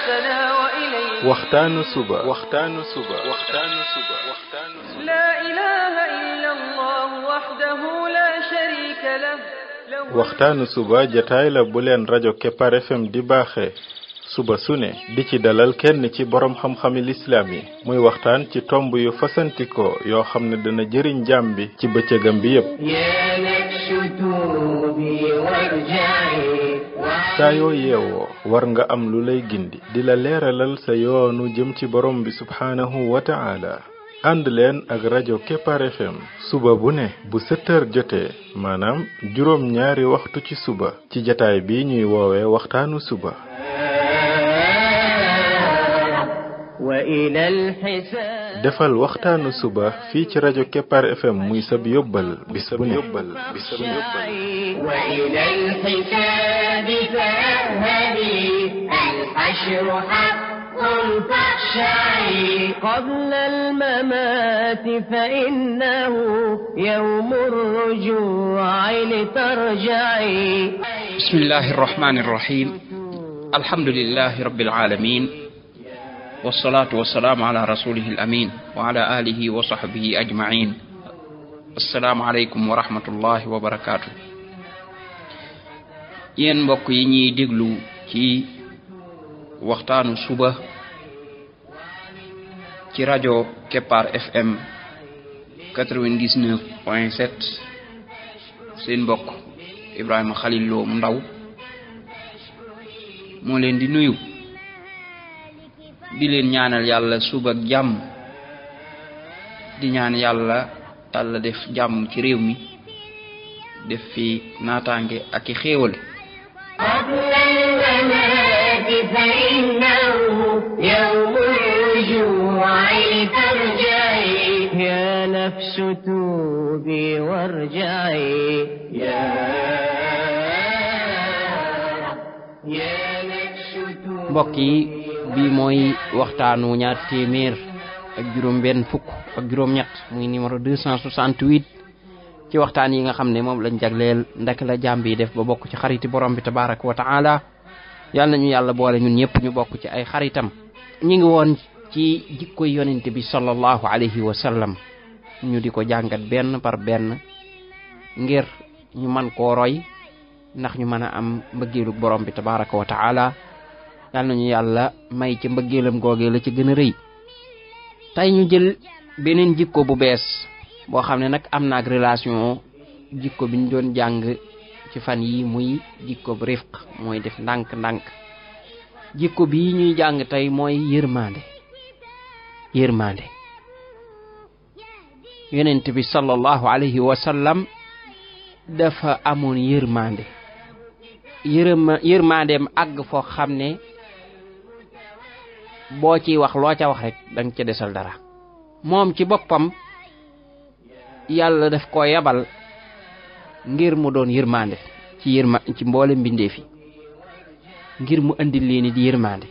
حياتنا وإليه waxtaanu suba لا إله إلا الله وحده لا شريك له waxtaanu suba jataay la bu leen rajo Kepar FM di baaxee suba su ne di ci dalal kenn ci borom xam-xami lislaam yi muy waxtaan ci tomb yu fasantikoo yoo xam ne dana jëriñ jaam bi ci bëccëgam bi yépp saa yoo yeewoo war nga am lu lay gindi di la leeralal sa yoonu jëm ci borom bi subhaanahu wa ta'ala ànd leen ak rajo Kepar FM suba bu ne bu 7 heures jotee maanaam juróom ñaari waxtu ci suba ci jataay bi ñuy woowee waxtaanu suba defal waxtaanu suba fii ci rajo Kepar FM muy sab yóbbal bis bu ne وإلى الحساب فاذهبي الحشر حق فاخشعي قبل الممات فإنه يوم الرجوع لترجعي بسم الله الرحمن الرحيم الحمد لله رب العالمين والصلاة والسلام على رسوله الأمين وعلى آله وصحبه أجمعين السلام عليكم ورحمة الله وبركاته yéen mbokk yi ñuy déglu ci waxtaanu suba ci rajo Kepar FM 99.7 seen mbokk Ibrahima Khalil Lo mu ndaw moo leen di nuyu di leen ñaanal yàlla suba ak jàmm di ñaan yàlla Yàlla def jàmm ci réew mi def fi naataange ak i xéewal قبل الممات فإنه يوم الرجوع لترجعي يا نفس توبي وارجعي يا نفس توبي mbokk yi bi mooy waxtaanu ñaar téeméer ak juróom benn fukk ak juróom ñett muy numéro 268 ci waxtaan yi nga xam ne moom lañ jagleel ndak la jaam bi def ba bokk ci xariti borom bi tabaraka wa taala yàlla nañu yàlla boole ñun ñëpp ñu bokk ci ay xaritam ñi ngi woon ci jikkoy yonente bi sallallahu alayhi wa sallam ñu di ko jàngat benn par benn ngir ñu man koo roy ndax ñu mën a am mbëggeelu borom bi tabaraka wa taala yàlla nañu yàlla may ci mbëggeelam googee la ci gën a rëy tey ñu jël beneen jikko bu bees boo xam ne nag am na ak relation jikko bi ñu doon jàng ci fan yi muy jikko bu rifq mooy def ndànk-ndànk jikko bi ñuy jàng tey mooy yërmande yonent bi sallallahu alayhi wa sallam dafa amoon yërmandeem àgg foo xam ne boo ciy wax loo ca wax rek danga ca desal dara moom ci boppam yàlla daf ko yabal ngir mu doon yërmande ci mboole mbindeef yi ngir mu andil leen di yërmande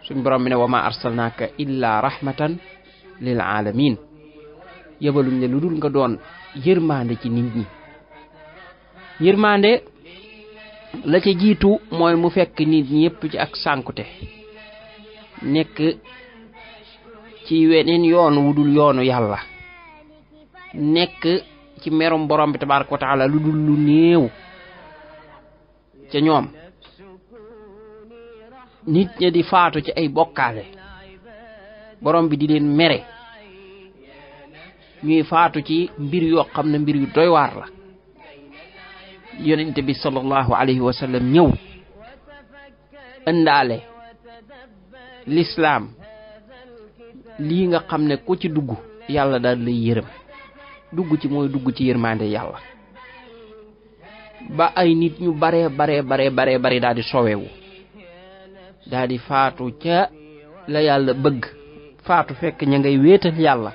suñ borom bi ne wa ma arsalnaaka illa rahmatan lil alamin yabaluñ ne lu dul nga doon yërmande ci nit ñi yërmande la ca jiitu mooy mu fekk nit ñi yépp ci ak sànkute nekk ci weneen yoon wudul yoonu yàlla nekk ci merum borom bi tabaraka wa taala lu dul lu néew ca ñoom nit ñi di faatu ci ay bokkaale borom bi di leen mere ñuy faatu ci mbir yoo xam ne mbir yu doy waar la yonente bi sallallahu alayhi wa sallam ñëw ëndaale l'islam lii nga xam ne ku ci dugg yàlla daal lay yërëm dugg ci mooy dugg ci yërmande yàlla ba ay nit ñu bare daal di sowewu daal di faatu ca la yàlla bëgg faatu fekk ña ngay wéetal yàlla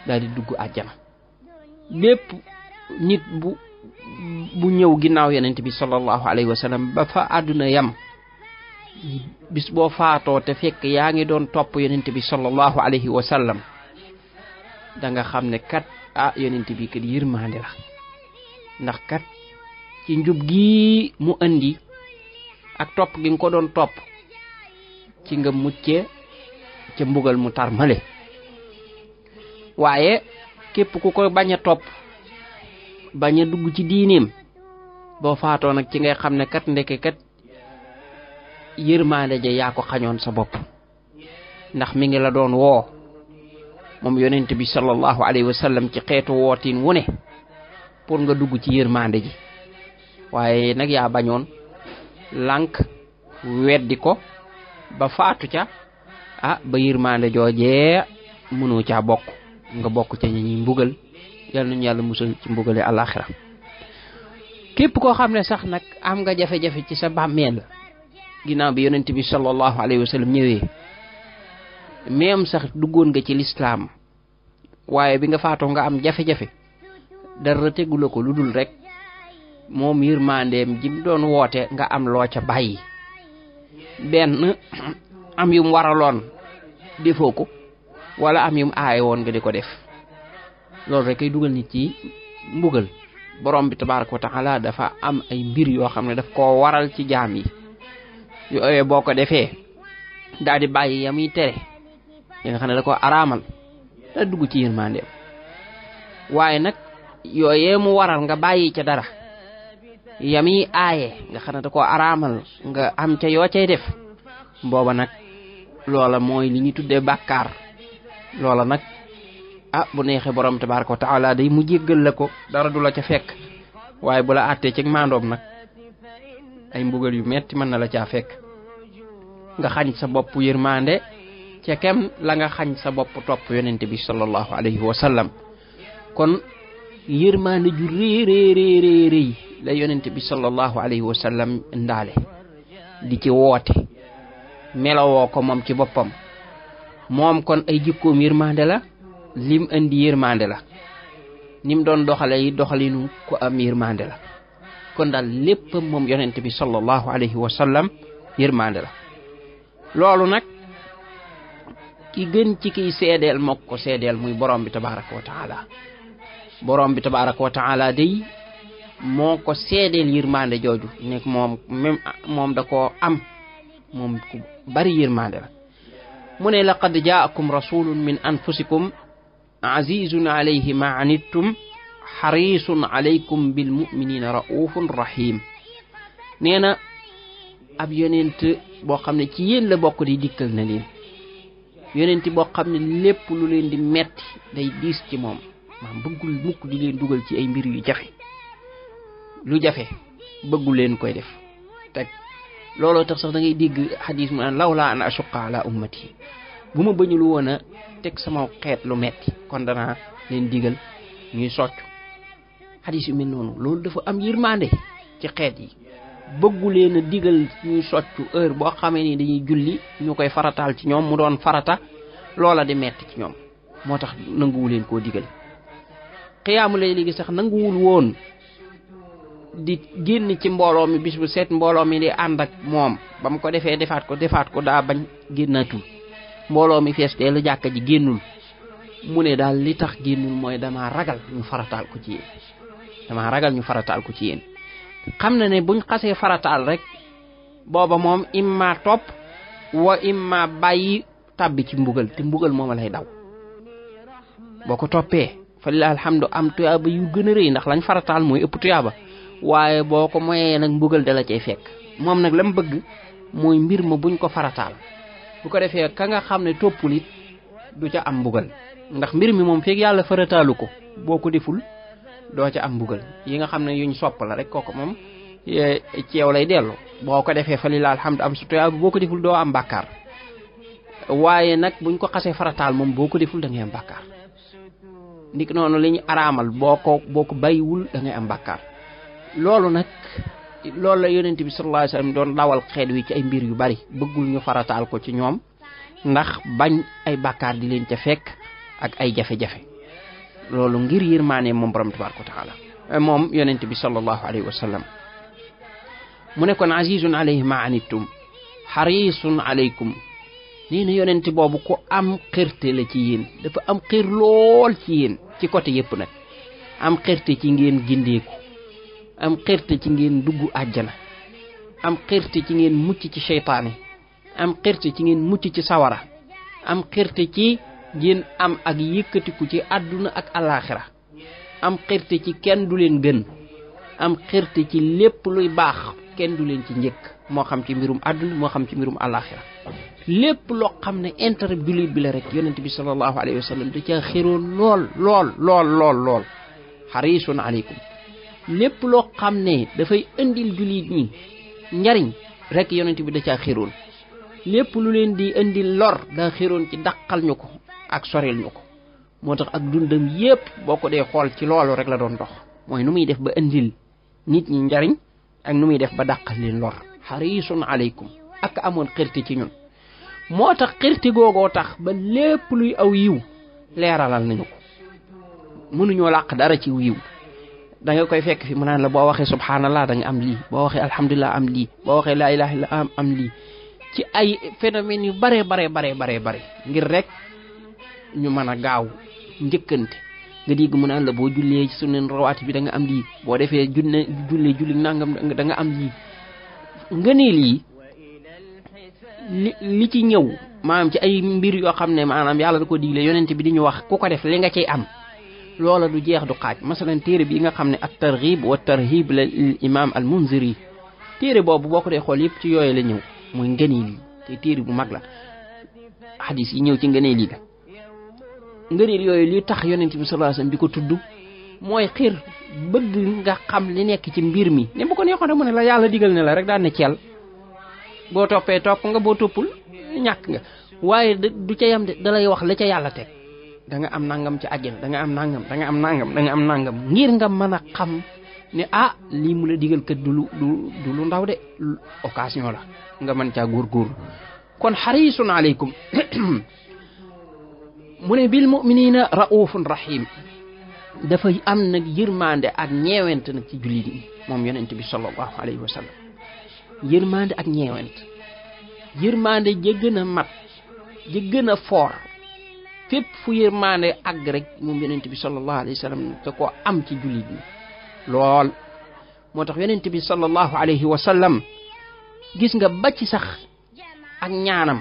daal di dugg àjjana bépp nit bu ñëw ginnaaw yonent bi sallallahu alayhi wa sallam ba fa àdduna yam bis boo faatoo te fekk yaa ngi doon topp yonent bi sallallahu alayhi wa sallam da nga xam ne kat yonent bi kat yërmande la ndax kat ci njub gi mu andi ak topp gi nga ko doon topp ci nga muccé ci mbugal mu tar male waaye képp ku ko baña top baña dugg ci diineem bo faato nak ci ngay xamne kat ndeke kat yërmande ja yaa ko xañoon sa bopp ndax mi ngi la doon woo moom yonent bi sallallahu alayhi wa sallam ci xeetu wootiin wu ne pour nga dugg ci yërmande ji waaye nag yaa bañoon lànk weddi ko ba faatu ca ba yërmande joojee mënoo caa bokk nga bokk ca ñi mbugal yal nañu yàlla musal ci mbugale alaxira képp koo xam ne sax nag am nga jafe-jafe ci sa bàmmeel ginnaaw bi yonent bi sallallahu alayhi wa sallam ñëwee même sax duggoon nga ci l'islam waaye bi nga faatoo nga am jafe-jafe dara tegula ko lu dul rek moom yërmandeem ji doon woote nga am loo ca bàyyi benn am yum waraloon defoo ko wala am yum aaye woon nga di ko def loolu rek ay dugal nit ci mbugal borom bi tabaraka wa taala dafa am ay mbir yoo xam ne daf koo waral ci jaam yi yooyee boo ko defee daal di bàyyi yamuy tere yi nga xam ne da ko araamal da dugg ci yërmandeem waaye nag yooyee mu waral nga bàyyi ca dara yamuy aaye nga xam ne da ko araamal nga am ca yoo cay def booba nag loola mooy li ñu tuddee bàkkaar loola nag bu neexee borom tabaraka wa taala day mu jéggal la ko dara du la ca fekk waaye bu la àttee ci maandoom nag ay mbugal yu metti mën na la caa fekk nga xañ sa bopp yërmande ca kem la nga xañ sa bopp topp yonente bi sallallahu alayhi wa sallam kon yërmande ju réy la yonente bi sallallahu alayhi wa sallam ndaale di ci woote melawoo ko moom ci boppam moom kon ay jikkoom yërmande la lim andi yërmande la nim doon doxale yi doxalinu ko am yërmande la kon daal lépp moom yonent bi sallallahu alayhi wa sallam yërmande la loolu nag ki gën ci kiy seedeel moo ko seedeel muy borom bi tabaraka wa taala borom bi tabaraka wa taala day moo ko seedeel yërmande jooju nekk moom da koo am moom ku bari yërmande la mu ne laqad jaakum rasulun min anfusikum azizun alayhi ma anittum harisun alaykum bil mu'minina raufun rahim neena ab yonent boo xam ne ci yéen la bokk di dikkal na leen yonent boo xam ne lépp lu leen di metti day diis ci moom maam bëggul mukk di leen dugal ci ay mbir yu jafe lu jafe bëggul leen koy def teg looloo tax sax da ngay dégg xadis mu naan lawla an ashuqa ala ummati bu ma bañul woon a teg sama xeet lu metti kon danaa leen digal ñuy soccu xadis yu mel noonu loolu dafa am yërmande ci xeet yi bëggu leen a digal ñuy soccu heure boo xamee ni dañuy julli ñu koy farataal ci ñoom mu doon farata loola di metti ci ñoom moo tax nanguwu leen koo digal xiyaamu lay léegi sax nanguwul woon di génn ci mbooloo mi bis bu seet mbooloo mi di ànd ak moom ba mu ko defee defaat ko daa bañ génnatul mbooloo mi fees teel jàkka ji génnul mu ne daal li tax génnul mooy dama ragal ñu farataal ko ci yéen xam na ne buñ xasee farataal rek booba moom imma topp wa imma bàyyi tàbbi ci mbugal te mbugal moom lay daw boo ko toppee fa lillahi alhamdu am tuyaaba yu gën a rëy ndax lañ farataal mooy ëpp tuyaaba waaye boo ko moyee nag mbugal dala cay fekk moom nag lam bëgg mooy mbir ma buñ ko farataal bu ko defee ka nga xam ne toppul it du ca am mbugal ndax mbir mi moom feeg yàlla farataalu ko boo ko deful doo ca am mbugal yi nga xam ne yuñ sopp la rek kooku moom ci yow lay dellu boo ko defee fa lillahi alhamdu am su tuyaaba boo ko deful doo am bàkkaar waaye nag buñ ko xasee farataal moom boo ko deful da ngay am bàkkaar ndik noonu li ñu araamal boo ko bàyyiwul da ngay am bàkkaar loolu nag loolu la yonent bi sallallahu alayhi wasallam doon dawal xeet wi ci ay mbir yu bari bëggul ñu farataal ko ci ñoom ndax bañ ay bàkkaar di leen ca fekk ak ay jafe-jafe loolu ngir yërmaane moom borom tabaraka wa taala moom yonent bi sallallahu alayhi wasallam mu ne kon azizun alayhi ma anittum harisun alaykum nee na yonent boobu ko am xërte la ci yéen dafa am xër lool ci yéen ci côté yépp nag am xërte ci ngeen gindeeku am xërte ci ngeen dugg àjjana am xërte ci ngeen mucc ci seytaane am xirte ci ngeen mucc ci sawara am xirte ci ngeen am ak yëkkatiku ci àdduna ak alaxira am xirte ci kenn du leen gën am xirte ci lépp luy baax kenn du leen ci njëkk moo xam ci mbirum àdduna moo xam ci mbirum alaxira lépp loo xam ne intérêt jullit bi la rek yonent bi sallallahu alayhi wa sallam da ca xiroon lool xarisun aleykum lépp loo xam ne dafay indil jullit ñi njariñ rek yonent bi da ca xiroon lépp lu leen di indil lor daa xiroon ci dàqal ñu ko ak soril ñu ko moo tax ak dundam yépp boo ko dee xool ci loolu rek la doon dox mooy nu muy def ba indil nit ñi njariñ ak nu muy def ba dàqal leen lor xarisun aleykum ak amoon xirte ci ñun moo tax xirte googoo tax ba lépp luy aw yiw leeralal nañu ko mënuñoo làq dara ci yiw da nga koy fekk fi mu naan la boo waxee subhanallah da nga am lii boo waxee alhamdulillah am lii boo waxee la ilaha illa am lii ci ay phénomènes yu bare ngir rek ñu mën a gaaw njëkkante nga dégg mu naan la boo jullee ci sunan rawaati bi da nga am lii boo defee julli nangam da nga am lii ngëneel yi li ci ñëw maanaam ci ay mbir yoo xam ne maanaam yàlla da ko digle yonent bi di ñu wax ku ko def li nga ciy am loola du jeex du xaaj masalan téere bi nga xam ne at targhib wa tarhib la imam al munziri téere boobu boo ko dee xool yëpp ci yooyu la ñëw muy ngëneel yi te téere bu mag la hadis yi ñëw ci ngëneel yi la ngëneel yooyu li tax yonent bi sallallahu alayhi wasallam di ko tudd mooy xir bëgg nga xam li nekk ci mbir mi ne bu ko neexoon rek mu ne la yàlla digal ne la rek daan ne ceel boo toppee topp nga boo toppul ñàkk nga waaye du ca yam de da lay wax la ca yàlla teg da nga am nangam ci àjjana da nga am nangam da nga am nangam da nga am nangam ngir nga mën a xam ne lii mu la digal kat du lu ndaw de occasion la nga mën caa góorgóorlu kon xarisun aleykum mu ne bil muminina raufun rahim dafay am nag yërmande ak ñeewent nag ci jullit yi moom yonent bi sallallahu alayhi wa sallam yërmande ak ñeewent yërmande ja gën a mat ja gën a foor fépp fu yërmande àgg rek moom yonent bi sallallahu alayhi wa sallam da koo am ci jullit yi lool moo tax yonent bi sallallahu alayhi wa sallam gis nga ba ci sax ak ñaanam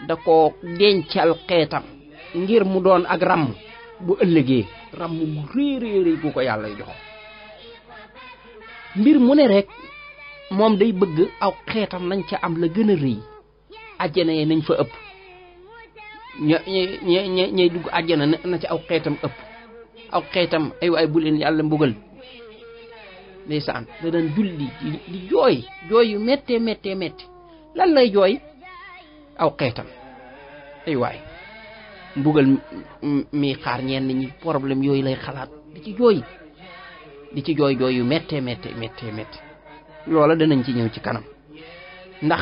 da ko dencal xeetam ngir mu doon ak ram bu ëllëgee ram bu réeréeréy gu ko yàlla jox mbir mu ne rek moom day bëgg aw xeetam nañ ca am la gën a rëy àjjana yi nañ fa ëpp ñay dugg àjjana na ci aw xeetam ëpp aw xeetam ay waay bu leen yàlla mbugal ndeysaan da daan julli di jooy yu méttee lan lay jooy aw xeetam ay waay mbugal mi xaar ñenn ñi problème yooyu lay xalaat di ci jooy yu méttee loola danañ ci ñëw ci kanam ndax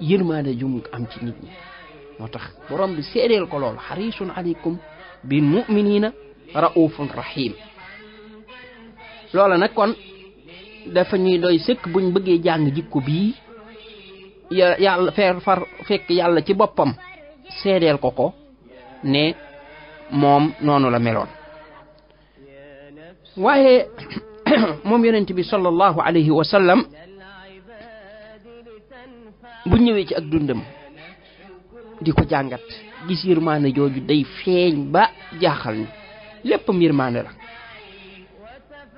yërmaande jum am ci nit ñi moo tax borom bi seedeel ko loolu xarisun aleykum bil muminina raufun rahim loola nag kon dafa ñuy doy sëkk buñ bëggee jàng jikko bii yàlla fekk yàlla ci boppam seedeel ko ne moom noonu la meloon waaye moom yonent bi sallallahu alayhi wa sallam bu ñëwee ci ak dundam di ko jàngat gis yërmaande jooju day feeñ ba jaaxal ni léppam yërmaande la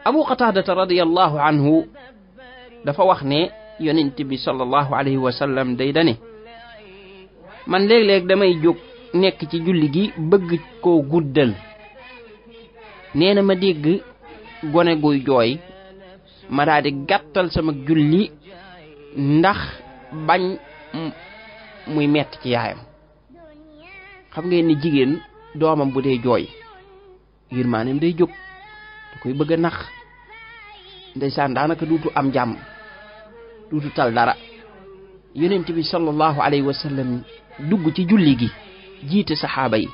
Abu Qataadata radiyallahu anhu dafa wax ne yonent bi sallallahu alayhi wa sallam day dane man léeg-léeg damay jóg nekk ci julli gi bëgg koo guddal nee na ma dégg gone guy jooy ma daal di gàttal sama julli ndax bañ muy metti ci yaayam xam ngeen ni jigéen doomam bu dee jooy yërmaaneem day jóg da koy bëgg a nax ndeysaan daanaka duutu am jàmm duutu tal dara yonent bi sallallahu alayhi wa sallam dugg ci julli gi jiite saxaaba yi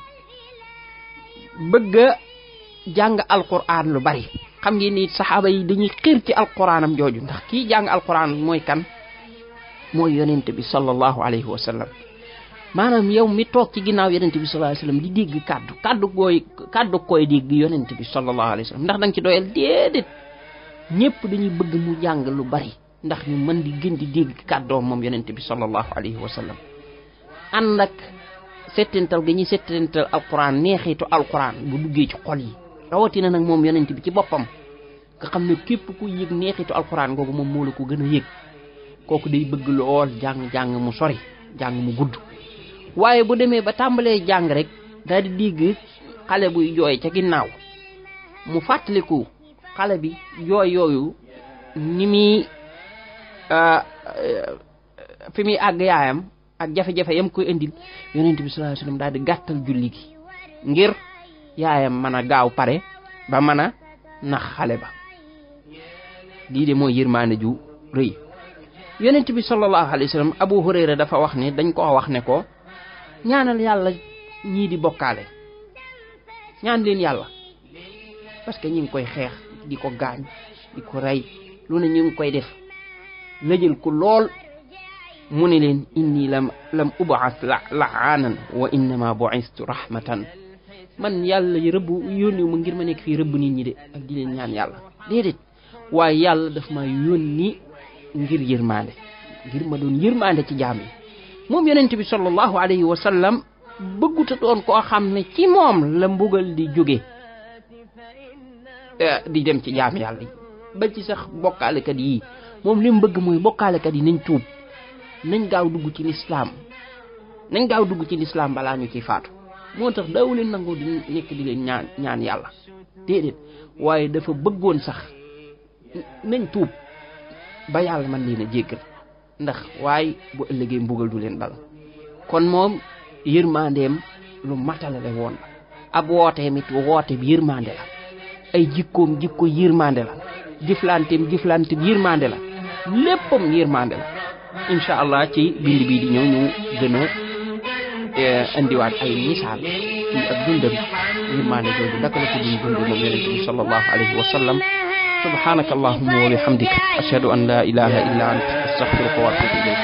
bëgg a jàng alquran lu bari xam ngeen ni saxaaba yi dañuy xir ci alquranam jooju ndax kii jàng alquran mooy kan mooy yonent bi sallallahu alayhi wa sallam maanaam yow mi toog ci ginnaaw yonent bi sallallahu alayhi wa sallam di dégg kaddu koy dégg yonent bi sallallahu alayhi wa sallam ndax danga ci doyal déedéet ñëpp dañuy bëgg mu jàng lu bari ndax ñu mën di gën di dégg kàddoom moom yonent bi sallallahu alayhi wa sallam ànd ak settental ga ñuy settental alquran neexitu alquran bu duggee ci xol yi rawatina nag moom yonent bi ci boppam nga xam ne képp ku yëg neexitu alquran googu moom moo la ko gën a yëg kooku day bëgg lool jàng mu sori jàng mu gudd waaye bu demee ba tàmbalee jàng rek daal di dégg xale buy jooy ca ginnaaw mu fàttaliku xale bi jooy yooyu ni muy fi muy àgg yaayam ak jafe-jafe yam koy indil yonent bi sallallahu alayhi wasallam daal di gàttal julli gi ngir yaayam mën a gaaw pare ba mën a nax xale ba lii de mooy yërmaande ju rëy yonent bi sallallahu alayhi wasallam Abu Hurayra dafa wax ne dañ koo wax ne ko ñaanal yàlla ñii di bokkaale ñaan leen yàlla parce que ñi ngi koy xeex di ko gaañ di ko rey lu ne ñu ngi koy def lëjël ko lool mu ne leen inni lam ub'as la'anan wa innama bu'istu rahmatan man yàlla rëbb yónni ma ngir ma nekk fii rëbb nit ñi de ak di leen ñaan yàlla déedéet waaye yàlla daf ma yónni ngir yërmande ngir ma doon yërmande ci jaam yi moom yonent bi sallallahu alayhi wa sallam bëgguta doon koo xam ne ci moom la mbugal di jóge di dem ci jaam yàlla yi ba ci sax bokkaalekat yi moom li mu bëgg mooy bokkaalekat yi nañ tuub nañ gaaw dugg ci lislaam balaa ñu ciy faatu moo tax daawu leen nangoo di nekk di leen ñaan yàlla déedéet waaye dafa bëggoon sax nañ tuub ba yàlla man leen a jéggal ndax waaye bu ëllëgee mbugal du leen dal kon moom yërmandeem lu matale la woon ab wooteem it woote bi yërmande la ay jikkoom jikko yërmande la jëflanteem yërmande la léppam yërmande la incha allah ci bind bii di ñëw ñu gën a indiwaat ay misaal ci ak dundam yërmande jooju naka la ko dund moom yonent bi sallallahu alayhi wa sallam subhanaka allahumma wa bihamdika ashhadu an la ilaha illa anta astaghfiruka wa atubu ilayk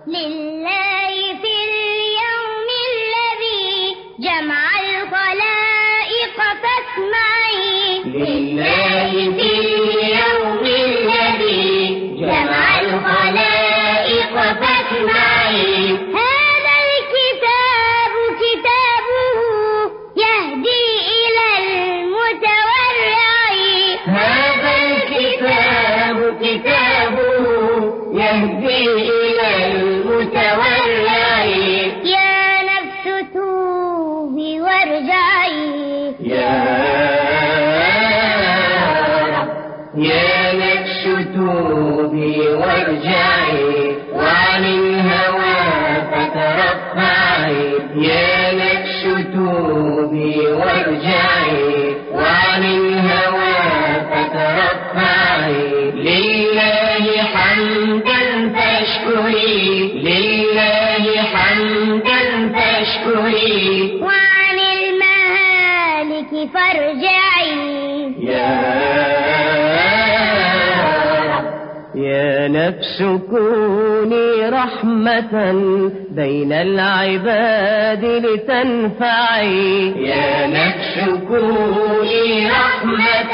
لله في اليوم الذي جمع الخلائق فاسمعي لله في اليوم الذي جمع الخلائق فاسمعي هذا الكتاب كتابه يهدي إلى المتورع هذا الكتاب كتابه يهدي إلى المتورع يا نفس توبي وارجعي يا نفس توبي وارجعي وعن الهوى فترفعي يا نفس توبي وارجعي وعن الهوى فترفعي لله حمدا فاشكري لله حمدا فاشكري وعن المهالك فارجعي يا نفس كوني رحمة بين العباد لتنفعي يا نفس كوني رحمة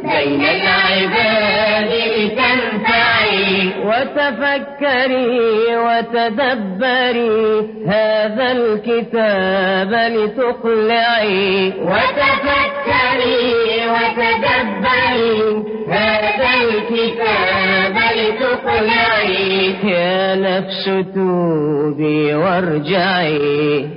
بين العباد لتنفعي وتفكري وتدبري هذا الكتاب لتقلعي وتفكري وتدبري هذا الكتاب لتقلعي يا نفس توبي وارجعي